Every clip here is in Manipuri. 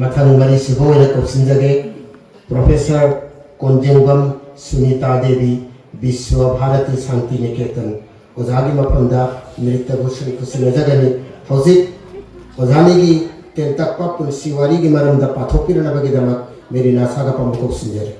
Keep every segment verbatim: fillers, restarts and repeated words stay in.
ꯃꯊꯪ ꯃꯔꯤꯁꯨꯕ ꯑꯣꯏꯅ ꯀꯧꯁꯤꯟꯖꯒꯦ, ꯄ꯭ꯔꯣꯐꯦꯁꯔ ꯀꯣꯟꯖꯦꯡꯕꯝ ꯁꯨꯅꯤꯇꯥ ꯗꯦꯕꯤ, ꯕꯤꯁ꯭ꯋ ꯚꯥꯔꯇꯤ ꯁꯥꯟꯇꯤ ꯅꯤꯀꯦꯇꯟ꯫ ꯑꯣꯖꯥꯒꯤ ꯃꯐꯝꯗ ꯅ꯭ꯔꯤꯇ꯭ꯌ ꯚꯨꯁꯟ ꯈꯨꯠꯁꯤꯟꯅꯖꯒꯅꯤ꯫ ꯍꯧꯖꯤꯛ ꯑꯣꯖꯥꯅꯤꯒꯤ ꯇꯦꯟꯇꯛꯄ ꯄꯨꯟꯁꯤ ꯋꯥꯔꯤꯒꯤ ꯃꯔꯝꯗ ꯄꯥꯊꯣꯛꯄꯤꯅꯅꯕꯒꯤꯗꯃꯛ ꯃꯦꯔꯤꯅꯥ ꯁꯥꯒꯞ ꯑꯃ ꯀꯧꯁꯤꯟꯖꯔꯤ꯫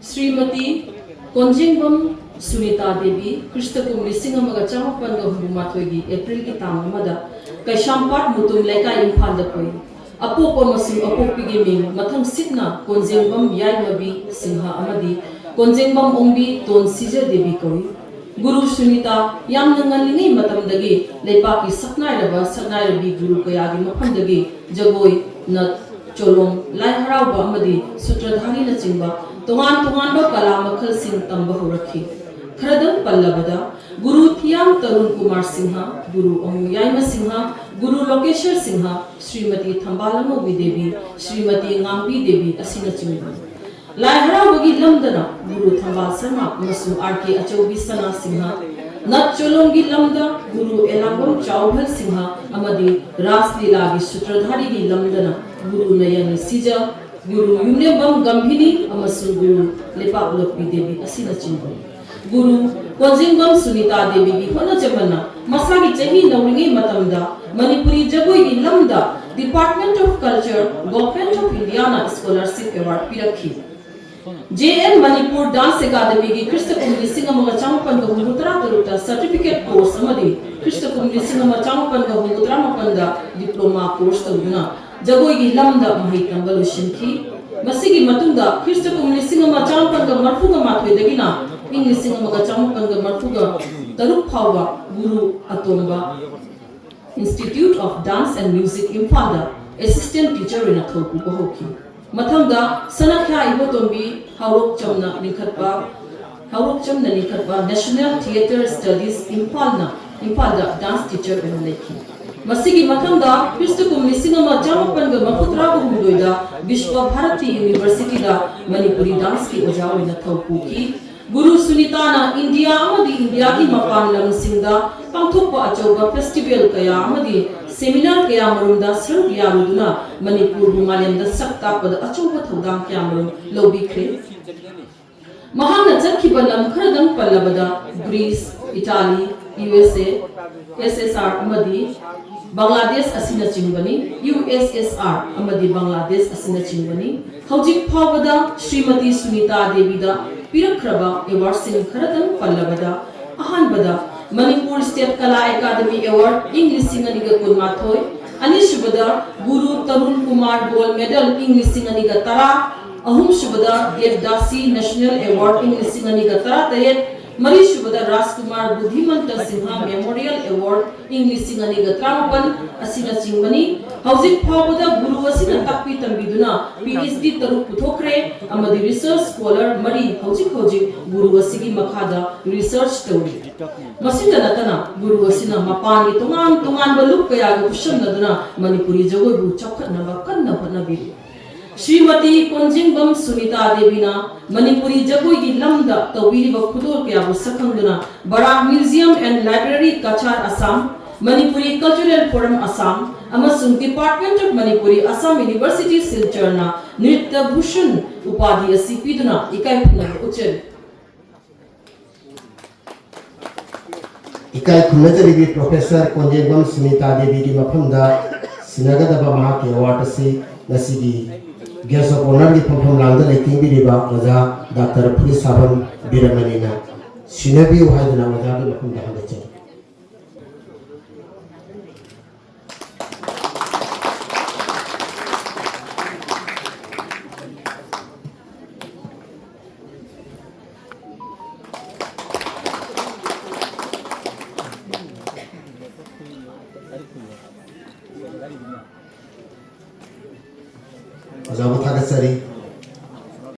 ꯁ꯭ꯔꯤꯃꯇꯤ ꯀꯣꯟꯖꯦꯡꯕꯝ ꯁꯨꯅꯤꯇꯥ ꯗꯦꯕꯤ, ꯈ꯭ꯔꯤꯁꯇ ꯀꯨꯝ ꯂꯤꯁꯤꯡ ꯑꯃꯒ ꯆꯥꯃꯥꯄꯟꯒ ꯍꯨꯝꯐꯨ ꯃꯥꯊꯣꯏꯒꯤ ꯑꯦꯄ꯭ꯔꯤꯜꯒꯤ ꯇꯥꯡ ꯑꯃꯗ ꯀꯩꯁꯥꯝꯄꯥꯠ ꯃꯨꯇꯨꯝ ꯂꯩꯀꯥꯏ, ꯏꯝꯐꯥꯜꯗ ꯄꯣꯛꯏ꯫ ꯑꯄꯣꯛꯄ ꯑꯃꯁꯨꯡ ꯑꯄꯣꯛꯄꯤꯒꯤ ꯃꯤꯡ ꯃꯊꯪ ꯁꯤꯠꯅ ꯀꯣꯟꯖꯦꯡꯕꯝ ꯌꯥꯏꯃꯕꯤ ꯁꯤꯡꯍ ꯑꯃꯗꯤ ꯀꯣꯟꯖꯦꯡꯕꯝ ꯑꯣꯡꯕꯤ ꯇꯣꯟ ꯁꯤꯖ ꯗꯦꯕꯤ ꯀꯧꯏ꯫ ꯒꯨꯔꯨ ꯁꯨꯅꯤꯇꯥ ꯌꯥꯝꯅ ꯉꯜꯂꯤꯉꯩ ꯃꯇꯝꯗꯒꯤ ꯂꯩꯄꯥꯛꯀꯤ ꯁꯛꯅꯥꯏꯔꯕ ꯁꯛꯅꯥꯏꯔꯕꯤ ꯒꯨꯔꯨ ꯀꯌꯥꯒꯤ ꯃꯐꯝꯗꯒꯤ ꯖꯒꯣꯏ, ꯅꯠ, ꯆꯣꯂꯣꯝ, ꯂꯥꯏ ꯍꯔꯥꯎꯕ ꯑꯃꯗꯤ ꯁꯨꯇ꯭ꯔꯙꯥꯔꯤꯅꯆꯤꯡꯕ ꯇꯣꯉꯥꯟ ꯇꯣꯉꯥꯟꯕ ꯀꯂꯥ ꯃꯈꯜꯁꯤꯡ ꯇꯝꯕ ꯍꯧꯔꯛꯈꯤ꯫ ꯈꯔꯗꯪ ꯄꯜꯂꯕꯗ, ꯒꯨꯔꯨ ꯊꯤꯌꯥꯝ ꯇꯔꯨꯟ ꯀꯨꯃꯥꯔ ꯁꯤꯡꯍ, ꯒꯨꯔꯨ ꯑꯃꯨ ꯌꯥꯏꯃ ꯁꯤꯡꯍ, ꯒꯨꯔꯨ ꯂꯣꯀꯦꯁꯔ ꯁꯤꯡꯍ, ꯁ꯭ꯔꯤꯃꯇꯤ ꯊꯝꯕꯥꯜ ꯑꯉꯧꯕꯤ ꯗꯦꯕꯤ, ꯁ꯭ꯔꯤꯃꯇꯤ ꯉꯥꯡꯕꯤ ꯗꯦꯕꯤ ꯑꯁꯤꯅꯆꯤꯡꯕꯅꯤ꯫ ꯂꯥꯏ ꯍꯔꯥꯎꯕꯒꯤ ꯂꯝꯗꯅ ꯒꯨꯔꯨ ꯊꯝꯕꯥꯜ ꯁꯔꯃ ꯑꯃꯁꯨꯡ ꯑꯥꯔ ꯀꯦ ꯑꯆꯧꯕꯤ ꯁꯅꯥ ꯁꯤꯡꯍ, ꯅꯠ ꯆꯣꯂꯣꯝꯒꯤ ꯂꯝꯗ ꯒꯨꯔꯨ ꯑꯦꯂꯥꯡꯕꯝ ꯆꯥꯎꯚꯜ ꯁꯤꯡꯍ ꯑꯃꯗꯤ ꯔꯥꯁ ꯂꯤꯂꯥꯒꯤ ꯁꯨꯇ꯭ꯔꯙꯥꯔꯤꯒꯤ ꯂꯝꯗꯅ ꯒꯨꯔꯨ ꯅꯌꯅ ꯁꯤꯖ, ꯒꯨꯔꯨ ꯌꯨꯝꯂꯦꯝꯕꯝ ꯒꯝꯚꯤꯅꯤ ꯑꯃꯁꯨꯡ ꯒꯨꯔꯨ ꯂꯩꯄꯥꯛꯂꯣꯛꯄꯤ ꯗꯦꯕꯤ ꯑꯁꯤꯅꯆꯤꯡꯕꯅꯤ꯫ ꯒꯨꯔꯨ ꯀꯣꯟꯖꯦꯡꯕꯝ ꯁꯨꯅꯤꯇꯥ ꯗꯦꯕꯤꯒꯤ ꯍꯣꯠꯅꯖꯃꯟꯅ ꯃꯁꯥꯒꯤ ꯆꯍꯤ ꯅꯧꯔꯤꯉꯩ ꯃꯇꯝꯗ ꯃꯅꯤꯄꯨꯔꯤ ꯖꯒꯣꯏꯒꯤ ꯂꯝꯗ Department of Culture, Government of Indiaꯅ scholarship award ꯄꯤꯔꯛꯈꯤ꯫ ꯖꯦ ꯑꯦꯟ ꯃꯅꯤꯄꯨꯔ ꯗꯥꯟꯁ ꯑꯦꯀꯥꯗꯃꯤꯒꯤ ꯈ꯭ꯔꯤꯁꯇ ꯀꯨꯝ ꯂꯤꯁꯤꯡ ꯑꯃꯒ ꯆꯥꯃꯥꯄꯟꯒ ꯍꯨꯝꯐꯨꯇꯔꯥ ꯇꯔꯨꯛꯇ certificate course ꯑꯃꯗꯤ ꯈ꯭ꯔꯤꯁꯇ ꯀꯨꯝ ꯂꯤꯁꯤꯡ ꯑꯃ ꯆꯥꯃꯥꯄꯟꯒ ꯍꯨꯝꯐꯨꯇꯔꯥ ꯃꯥꯄꯟꯗ diploma course ꯇꯧꯗꯨꯅ ꯖꯒꯣꯏꯒꯤ ꯂꯝꯗ ꯃꯍꯩ ꯇꯝꯕ ꯂꯣꯏꯁꯤꯟꯈꯤ꯫ ꯃꯁꯤꯒꯤ ꯃꯇꯨꯡꯗ ꯈ꯭ꯔꯤꯁꯇ ꯀꯨꯝ ꯂꯤꯁꯤꯡ ꯑꯃ ꯆꯥꯃꯥꯄꯟꯒ ꯃꯔꯐꯨꯒ ꯃꯥꯊꯣꯏꯗꯒꯤꯅ ꯏꯪ ꯂꯤꯁꯤꯡ ꯑꯃꯒ ꯆꯥꯃꯥꯄꯟꯒ ꯃꯔꯐꯨꯒ ꯇꯔꯨꯛ ꯐꯥꯎꯕ ꯒꯨꯔꯨ ꯑꯇꯣꯝꯕ Institute of Dance and Music ꯏꯝꯐꯥꯜꯗ assistant teacher ꯑꯣꯏꯅ ꯊꯧ ꯄꯨꯕ ꯍꯧꯈꯤ꯫ ꯃꯊꯪꯗ ꯁꯅꯥꯈ꯭ꯌꯥ ꯏꯕꯣꯇꯣꯝꯕꯤ ꯍꯥꯎꯔꯣꯛꯆꯝꯅ ꯂꯤꯡꯈꯠꯄ ꯍꯥꯎꯔꯣꯛꯆꯝꯅ ꯂꯤꯡꯈꯠꯄ National Theatre Studies ꯏꯝꯐꯥꯜꯅ ꯏꯝꯐꯥꯜꯗ dance teacher ꯑꯣꯏꯅ ꯂꯩꯈꯤ꯫ ꯃꯁꯤꯒꯤ ꯃꯊꯪꯗ ꯈ꯭ꯔꯤꯁꯇ ꯀꯨꯝ ꯂꯤꯁꯤꯡ ꯑꯃ ꯆꯥꯃꯥꯄꯟꯒ ꯃꯔꯐꯨꯇꯔꯥ ꯍꯨꯝꯗꯣꯏꯗ ꯕꯤꯁ꯭ꯋ ꯚꯥꯔꯇꯤ ꯌꯨꯅꯤꯚꯔꯁꯤꯇꯤꯗ ꯃꯅꯤꯄꯨꯔꯤ danceꯀꯤ ꯑꯣꯖꯥ ꯑꯣꯏꯅ ꯊꯧ ꯄꯨꯈꯤ꯫ ꯒꯨꯔꯨ ꯁꯨꯅꯤꯇꯥꯅ ꯏꯟꯗꯤꯌꯥ ꯑꯃꯗꯤ ꯏꯟꯗꯤꯌꯥꯒꯤ ꯃꯄꯥꯟ ꯂꯝꯁꯤꯡꯗ ꯄꯥꯡꯊꯣꯛꯄ ꯑꯆꯧꯕ festival ꯀꯌꯥ ꯑꯃꯗꯤ ꯁꯦꯃꯤꯅꯥꯔ ꯀꯌꯥꯃꯔꯨꯝꯗ ꯁꯔꯨꯛ ꯌꯥꯔꯨꯗꯨꯅ ꯃꯅꯤꯄꯨꯔꯕꯨ ꯃꯥꯂꯦꯝꯗ ꯁꯛ ꯇꯥꯛꯄꯗ ꯑꯆꯧꯕ ꯊꯧꯗꯥꯡ ꯀꯌꯥꯃꯔꯨꯝ ꯂꯧꯕꯤꯈ꯭ꯔꯦ꯫ ꯃꯍꯥꯛꯅ ꯆꯠꯈꯤꯕ ꯂꯝ ꯈꯔꯗꯪ ꯄꯜꯂꯕꯗ ꯒ꯭ꯔꯤꯁ, ꯏꯇꯥꯂꯤ, ꯌꯨ ꯑꯦꯁ ꯑꯦ, ꯑꯦꯁ ꯑꯦꯁ ꯑꯥꯔ ꯑꯃꯗꯤ ꯕꯪꯒ꯭ꯂꯥꯗꯦꯁ ꯑꯁꯤꯅꯆꯤꯡꯕꯅꯤ꯫ ꯌꯨ ꯑꯦꯁ ꯑꯦꯁ ꯑꯥꯔ ꯑꯃꯗꯤ ꯕꯪꯒ꯭ꯂꯥꯗꯦꯁ ꯑꯁꯤꯅꯆꯤꯡꯕꯅꯤ꯫ ꯍꯧꯖꯤꯛ ꯐꯥꯎꯕꯗ ꯁ꯭ꯔꯤꯃꯇꯤ ꯁꯨꯅꯤꯇꯥ ꯗꯦꯕꯤꯗ ꯄꯤꯔꯛꯈ꯭ꯔꯕ ꯑꯦꯋꯥꯔꯗꯁꯤꯡ ꯈꯔꯗꯪ ꯄꯜꯂꯕꯗ, ꯑꯍꯥꯟꯕꯗ ꯃꯅꯤꯄꯨꯔ ꯁ꯭ꯇꯦꯠ ꯀꯂꯥ ꯑꯦꯀꯥꯗꯃꯤ ꯑꯦꯋꯥꯔꯗ ꯏꯪ ꯂꯤꯁꯤꯡ ꯑꯅꯤꯒ ꯀꯨꯟꯃꯥꯊꯣꯏ, ꯑꯅꯤꯁꯨꯕꯗ ꯒꯨꯔꯨ ꯇꯔꯨꯟ ꯀꯨꯃꯥꯔ ꯒꯣꯜꯗ ꯃꯦꯗꯜ ꯏꯪ ꯂꯤꯁꯤꯡ ꯑꯅꯤꯒ ꯇꯔꯥ, ꯑꯍꯨꯝꯁꯨꯕꯗ ꯗꯦꯕꯗꯥꯁꯤ ꯅꯦꯁꯅꯦꯜ ꯑꯦꯋꯥꯔꯗ ꯏꯪ ꯂꯤꯁꯤꯡ ꯑꯅꯤꯒ ꯇꯔꯥꯇꯔꯦꯠ, ꯃꯔꯤꯁꯨꯕꯗ ꯔꯥꯖꯀꯨꯃꯥꯔ ꯕꯨꯙꯤꯃꯟꯇ ꯁꯤꯡꯍ ꯃꯦꯃꯣꯔꯤꯌꯦꯜ ꯑꯦꯋꯥꯔꯗ ꯏꯪ ꯂꯤꯁꯤꯡ ꯑꯅꯤꯒ ꯇꯔꯥꯃꯥꯄꯟ ꯑꯁꯤꯅꯆꯤꯡꯕꯅꯤ꯫ ꯍꯧꯖꯤꯛ ꯐꯥꯎꯕꯗ ꯒꯨꯔꯨ ꯑꯁꯤꯅ ꯇꯥꯛꯄꯤ ꯇꯝꯕꯤꯗꯨꯅ ꯄꯤ ꯑꯩꯆ ꯗꯤ ꯇꯔꯨꯛ ꯄꯨꯊꯣꯛꯈ꯭ꯔꯦ ꯑꯃꯗꯤ ꯔꯤꯁꯔꯆ ꯁ꯭ꯀꯣꯂꯔ ꯃꯔꯤ ꯍꯧꯖꯤꯛ ꯍꯧꯖꯤꯛ ꯒꯨꯔꯨ ꯑꯁꯤꯒꯤ ꯃꯈꯥꯗ ꯔꯤꯁꯔꯆ ꯇꯧꯔꯤ꯫ ꯃꯁꯤꯗ ꯅꯠꯇꯅ ꯒꯨꯔꯨ ꯑꯁꯤꯅ ꯃꯄꯥꯟꯒꯤ ꯇꯣꯉꯥꯟ ꯇꯣꯉꯥꯟꯕ ꯂꯨꯞ ꯀꯌꯥꯒ ꯈꯨꯠꯁꯝꯅꯗꯨꯅ ꯃꯅꯤꯄꯨꯔꯤ ꯖꯒꯣꯏꯕꯨ ꯆꯥꯎꯈꯠꯅꯕ ꯀꯟꯅ ꯍꯣꯠꯅꯕꯤꯔꯤ꯫ ꯁ꯭ꯔꯤꯃꯇꯤ ꯀꯣꯟꯖꯦꯡꯕꯝ ꯁꯨꯅꯤꯇꯥ ꯗꯦꯕꯤꯅ ꯃꯅꯤꯄꯨꯔꯤ ꯖꯒꯣꯏꯒꯤ ꯂꯝꯗ ꯇꯧꯕꯤꯔꯤꯕ ꯈꯨꯗꯣꯜ ꯀꯌꯥꯕꯨ ꯁꯛꯈꯪꯗꯨꯅ ꯕꯔꯥꯛ Museum and Library ꯀꯆꯥꯔ Assam, Manipuri Cultural Forum Assam ꯑꯃꯁꯨꯡ Department of Manipuri Assam University ꯁꯤꯜꯆꯔꯅ ꯅ꯭ꯔꯤꯇ꯭ꯌ Bhushan ꯎꯄꯥꯙꯤ ꯑꯁꯤ ꯄꯤꯗꯨꯅ ꯏꯀꯥꯏ ꯈꯨꯝꯅꯕ ꯎꯠꯆꯔꯤ꯫ ꯏꯀꯥꯏ ꯈꯨꯝꯅꯖꯔꯤꯕꯤ ꯄ꯭ꯔꯣꯐꯦꯁꯔ ꯀꯣꯟꯖꯦꯡꯕꯝ ꯁꯨꯅꯤꯇꯥ ꯗꯦꯕꯤꯒꯤ ꯃꯐꯝꯗ ꯁꯤꯟꯅꯒꯗꯕ ꯃꯍꯥꯛꯀꯤ ꯑꯦꯋꯥꯔꯗ ꯑꯁꯤ ꯉꯁꯤꯒꯤ Guest of Honourꯒꯤ ꯐꯝꯐꯝ ꯂꯥꯡꯗ ꯂꯩꯇꯦꯡꯕꯤꯔꯤꯕ ꯑꯣꯖꯥ ꯗꯥꯛꯇꯔ ꯐꯨꯔꯤꯠꯁꯥꯕꯝ ꯕꯤꯔꯃꯅꯤꯅ ꯁꯤꯟꯅꯕꯤꯌꯨ ꯍꯥꯏꯗꯨꯅ ꯑꯣꯖꯥꯒꯤ ꯃꯐꯝꯗ ꯍꯪꯒꯠꯆꯔꯤ꯫ ꯑꯣꯖꯥꯕꯨ ꯊꯥꯒꯠꯆꯔꯤ꯫